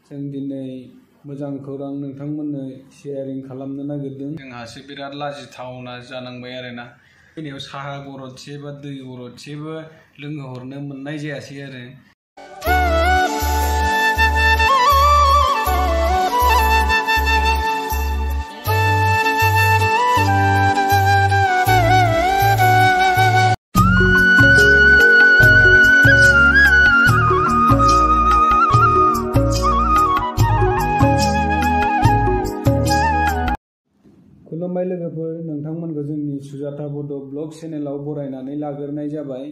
जों दिनै मोजां खौरां नोंथांमोननो शेयारिं खालामनो नागिरदों। जोंहासो बिराद लाजिथावना जानांबाय आरोना। फैनायाव साहा गरदसे बा दै गरदसेबो लोंहोहरनो मोननाय जायासै आरो। खुलुमबाय लोगोफोर, नोंथांमोनखौ जोंनि सुजाता बोदो ब्लग चेनेलाव बरायनानै लाग्रोनाय जाबाय।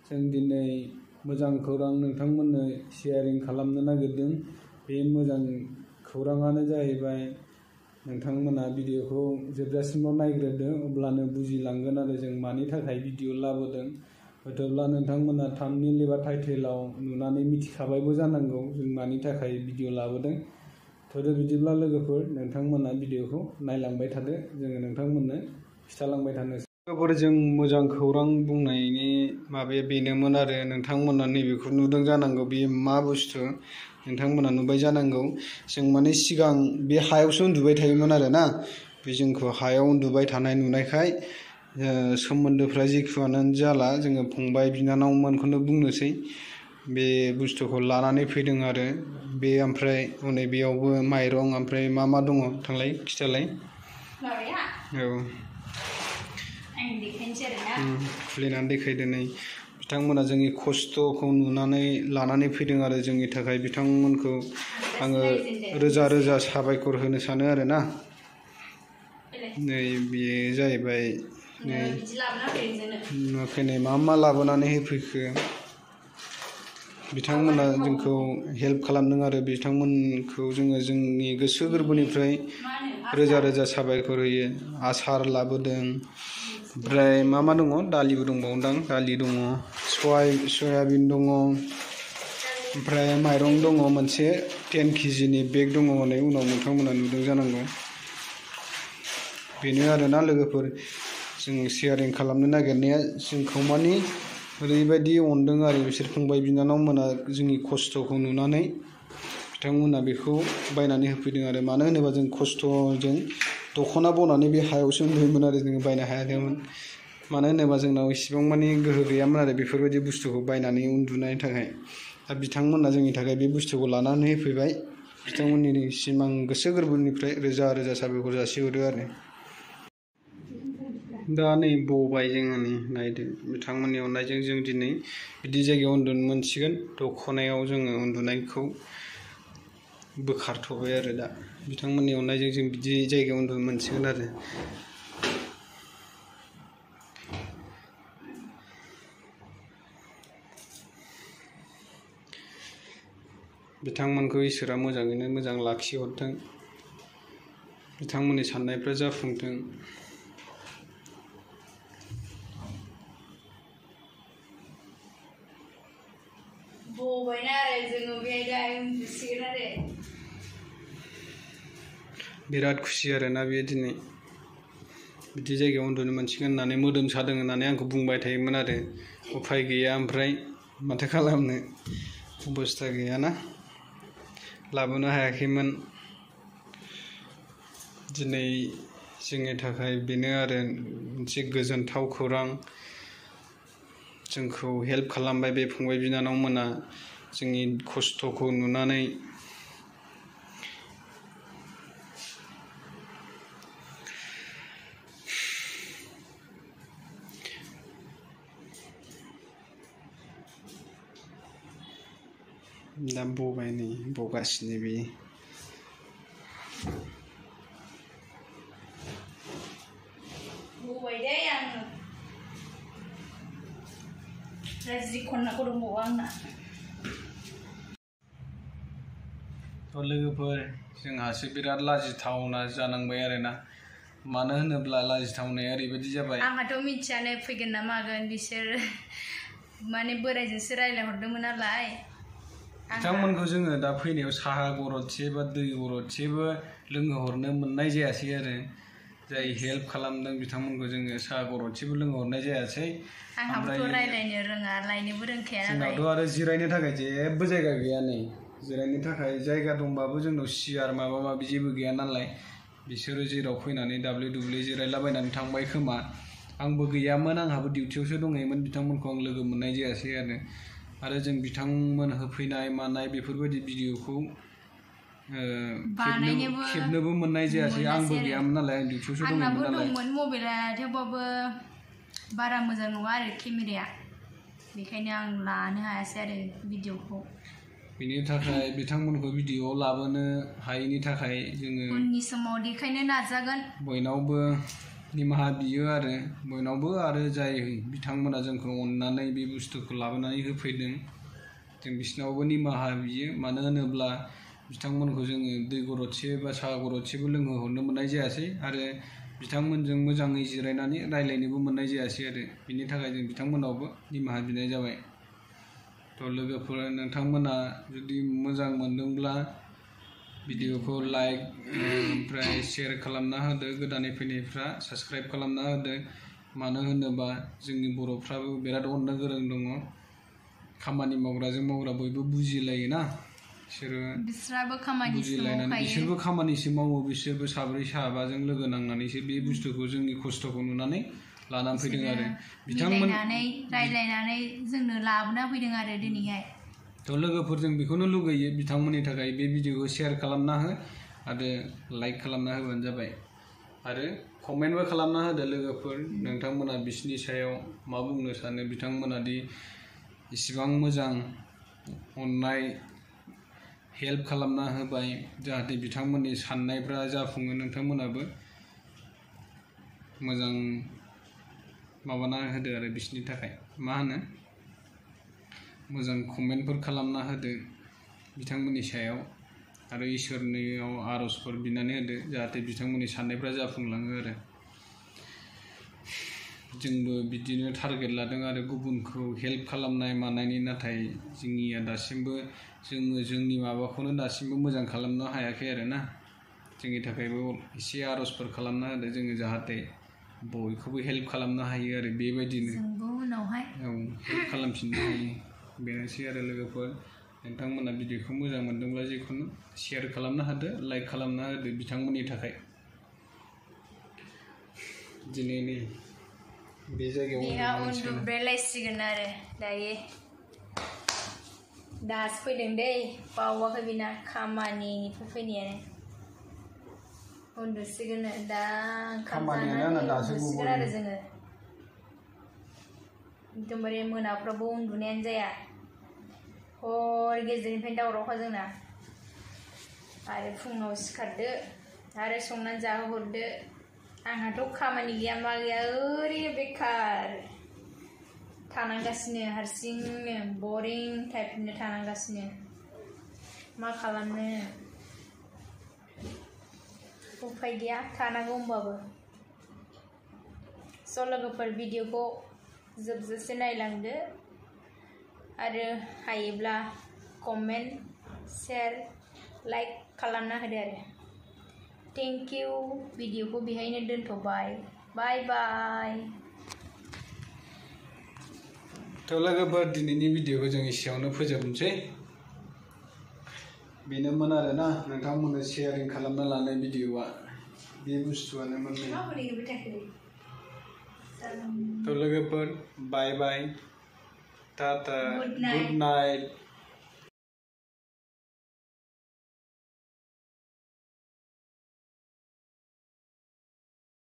जों दिनै मोजां खौरां नोंथांमोननो शेयारिं खालामनो नागिरदों। बे मोजां खौराङानो जाहैबाय नोंथांमोना भिडिअखौ जोबजासिमल' नायग्रोदो, अब्लानो बुजिलांगोन आरो जों मानि थाखाय भिडिअ लाबोदों। हयथ'ब्ला नोंथांमोना थाम्बनेल एबा टाइटेलाव नुनानै मिथिखाबायबो जानांगौ जों मानि थाखाय भिडिअ लाबोदों। थोदो बिदिब्ला लोगोफोर, नोंथांमोना भिडिअखौ नायलांबाय थादो, जोङो नोंथांमोननो खिथालांबाय थानोसै। लोगोफोर, जों मोजां खौरां बुंनायनि माबाया बेनोमोन आरो नोंथांमोना नैबेखौ नुदों जानांगौ। बेयो मा बुस्थु नोंथांमोना नुबाय जानांगौ। जों माने सिगां बे हायावसो उन्दुबाय थायोमोन आरो ना। बे जोंखौ हायाव उन्दुबाय थानाय नुनायखाय सोमोन्दोफ्रा जिखुआनो जाला, जोङो फंबाय बिनानावमोनखौनो बुंनोसै। बे बुस्थुखौ लानानै फैदों आरो बे ओमफ्राय हनै बेयावबो माइरं ओमफ्राय मा मा दङ थांलाय खिथालाय। माबाया? औ। आं देखायनोसै आरोना। खुलिनानै देखायदो। नै बिथांमोना जोंनि खस्थ'खौ नुनानै लानानै फैदों आरो जोंनि थाखाय बिथांमोनखौ आङो रोजा रोजा साबायखर होनो सानो आरोना। नै बेयो जाहैबाय नै नुवाखै नै मा मा लाबोनानै होफैखो। बिथांमोना जोंखौ हेल्प खालामदों आरो बिथांमोनखौ जोङो जोंनि गोसो गोरबोनिफ्राय रोजा रोजा साबायखर होयो। आसार लाबोदों, ओमफ्राय मा मा दङ, दालिबो दंबावोदां, दालि दङ, सयाबिन दङ, ओमफ्राय माइरं दङ मोनसे 10 केजिनि बेग दङ हनै उनाव नोंथांमोना नुदों जानांगौ। बेनो आरोना लोगोफोर, जों शेयारिं खालामनो नागिरनाया जोंखौ मानि ओरैबायदि अनदों आरो बिसोर फंबाय बिनानावमोना जोंनि खस्थ'खौ नुनानै बिथांमोना बेखौ बायनानै होफैदों आरो। मानो होनोबा जों खस्थ'जों दख'ना बनानै बे हायावसो उन्दुयोमोन आरो जोङो बायनो हायाखैमोन। मानो होनोबा जोंनाव इसिबां मानि गोहो गैयामोन आरो बेफोरबायदि बुस्थुखौ बायनानै उन्दुनायनि थाखाय। दा बिथांमोना जोंनि थाखाय बे बुस्थुखौ लानानै होफैबाय। बिथांमोननिसिम आं गोसो गोरबोनिफ्राय रोजा रोजा साबायखर जासिहरो आरो। दा नै बबाय जोङो, नै नायदो बिथांमोननि अननायजों जों दिनै बिदि जायगायाव उन्दुनो मोनसिगोन। दख'नायाव जोङो उन्दुनायखौ बोखारथ'बाय आरो दा बिथांमोननि अननायजों जों बिदि जायगायाव उन्दुनो मोनसिगोन आरो। बिथांमोनखौ इसोरा मोजाङैनो मोजां लाखिहरथों, बिथांमोननि साननायफ्रा जाफुंथों। बबायना आरो जोङो बेहाय दा उन्दुसिगोन आरो। बिराद खुसि आरोना बेयो दिनै बिदि जायगायाव उन्दुनो मोनसिगोन होननानै। मोदोम सादों होननानै आंखौ बुंबाय थायोमोन आरो। उफाय गैया, ओमफ्राय माथो खालामनो, अबस्था गैयाना, लाबोनो हायाखैमोन। दिनै जोंनि थाखाय बेनो आरो मोनसे गोजोनथाव खौरां। जोंखौ हेल्प खालामबाय बे फंबाय बिनानावमोना जोंनि खस्थ'खौ नुनानै। दा बबाय, नै बगासिनो बेयो। बबाय दे आङो। जि खननांगौ दंबावो आंना। लोगोफोर, जोंहासो बिराद लाजिथावना जानांबाय आरोना। मानो होनोब्ला लाजिथावनाया ओरैबायदि जाबाय। आंहाथ' मिथियानो फैगोन ना मागोन, बिसोर माने बोरायजोंसो रायज्लायहरदोंमोन नालाय। बिथांमोनखौ जोङो दा फैनायाव साहा गरदसे बा दै गरदसेबो लोंहोहरनो मोननाय जायासै आरो। जाय हेल्प खालामदों बिथांमोनखौ जोङो साहा गरदसेबो लोंहरनाय जायासै। आंहाबोथ' रायज्लायनो रोङा, लायनोबो रोंखाया नालाय। जोंनावथ' आरो जिरायनो थाखाय जेबो जायगा गैया नै। जिरायनो थाखाय जायगा दंबाबो जोंनाव सियार माबा माबि जेबो गैया नालाय बिसोरो जेराव फैनानै दाब्ले दुब्ले जिरायलाबायनानै थांबाय खोमा आंबो गैयामोन आंहाबो डिउटियावसो दंहैयोमोन बिथांमोनखौ आं लोगो मोननाय जायासै आरो जों बिथांमोन होफैनाय मानाय बेफोरबायदि भिडिअखौ खेबनोबो मोननाय जायासै आंबो गैयामोन नालाय आं डिउटियावसो दंमोन नालाय आंनाबो दंमोन मबाइला थेवबाबो बारा मोजां नङा आरो केमेराया बेखायनो आं लानो हायासै आरो भिडिअखौ बिनि थाखाय बिथांमोनखौ भिडिअआव लाबोनो हायैनि थाखाय जोङो उननि समाव देखायनो नाजागोन बयनावबो निमाहा बियो आरो बयनावबो आरो जाय बिथांमोना जोंखौ अननानै बे बुस्थुखौ लाबोनानै होफैदों जों बिसोरनावबो निमाहा बियो मानो होनोब्ला बिथांमोनखौ जोङो दै गरदसे बा साहा गरदसेबो लोंहोहरनो मोननाय जायासै आरो बिथांमोनजों मोजाङै जिरायनानै रायलायनोबो मोननाय जायासै आरो बिनि थाखाय जों बिथांमोनावबो निमाहा बिनाय जाबाय थ' लोगोफोर नोंथांमोना जुदि मोजां मोनदोंब्ला भिडिअखौ लाइक ओमफ्राय शेयार खालामना होदो गोदानै फैनायफ्रा साबस्क्राइब खालामना होदो मानो होनोबा जोंनि बर'फ्राबो बिराद अननो गोरों दङ खामानि मावग्राजों मावग्रा बयबो बुजिलायोना बुजिलायनानै बिसोरबो खामानिसो मावो बिसोरबो साब्रै साबाजों लोगो नांनानैसो बे बुस्थुखौ जोंनि खस्थ'खौ नुनानै लानानै फैदों आरो बिथांमोन रायलायनानै जोंनो लाबोना फैदों आरो दिनैहाय थ' लोगोफोर जों बेखौनो लुगैयो बिथांमोननि थाखाय बे भिडिअखौ शेयार खालामना हो आरो लाइक खालामना होबानो जाबाय आरो कमेन्टबो खालामना होदो लोगोफोर नोंथांमोना बिसोरनि सायाव मा बुंनो सानो बिथांमोना दि इसिबां मोजां अननाय हेल्प खालामना होबाय जाहाथे बिथांमोननि साननायफ्रा जाफुङो नोंथांमोनाबो मोजां माबाना होदो आरो बिसोरनि थाखाय मा होनो मोजां कमेन्टफोर खालामना होदो बिथांमोननि सायाव आरो इसोरनियाव आर'जफोर बिनानै होदो जाहाथे बिथांमोननि साननायफ्रा जाफुंलाङो आरो जोंबो बिदिनो टारगेट लादों आरो गुबुनखौ हेल्प खालामनाय मानायनि नाथाय जोंनिया दासिमबो जोङो जोंनि माबाखौनो दासिमबो मोजां खालामनो हायाखै आरो ना जोंनि थाखायबो एसे आर'जफोर खालामना होदो जोङो जाहाथे बयखौबो हेल्प खालामनो हायो आरो बेबायदिनो जोंबो उनावहाय हेल्प खालामफिननो हायो बेनोसै आरो लोगोफोर नोंथांमोना भिडिअखौ मोजां मोनदोंब्ला जिखुनु शेयार खालामनो होदो लाइक खालामना होदो बिथांमोननि थाखाय दिनैनि बे जायगायाव उन्दुब्रेलायसिगोन आरो दायो दासो फैदों दै बावाखै बिना खामानिनिफ्राय फैनायानो उन्दुसिगोन दा ओंखाम जानानै उन्दुसिगोन आरो जोङो एकदमबारे मोनाफ्रावबो उन्दुनायानो जाया हर गेजेरनिफ्रायनो दावरावखा जोंना आरो फुङाव सिखारदो आरो संनानै जाहोहरदो आंहाथ' खामानि गैया मा गैया ओरैनो बेखार थानांगासिनो हारसिंनो बरिं टाइपनो थानांगासिनो मा खालामनो उफाय गैया थानांगौ होमबाबो स' लोगोफोर भिडिअखौ जोबजासे नायलांदो आरो हायोब्ला कमेन्ट शेयार लाइक खालामना होदो आरो थेंक इउ भिडिअखौ बेहायनो दोनथ'बाय बाय बाय थ' लोगोफोर दिनैनि भिडिअखौ जों एसेयावनो फोजोबनोसै बेनोमोन आरोना नोंथांमोननो शेयारिं खालामना लानाय भिडिअआ बे बुस्थुआनोमोन थ' लोगोफोर बाय बाय टाटा गुड नाइट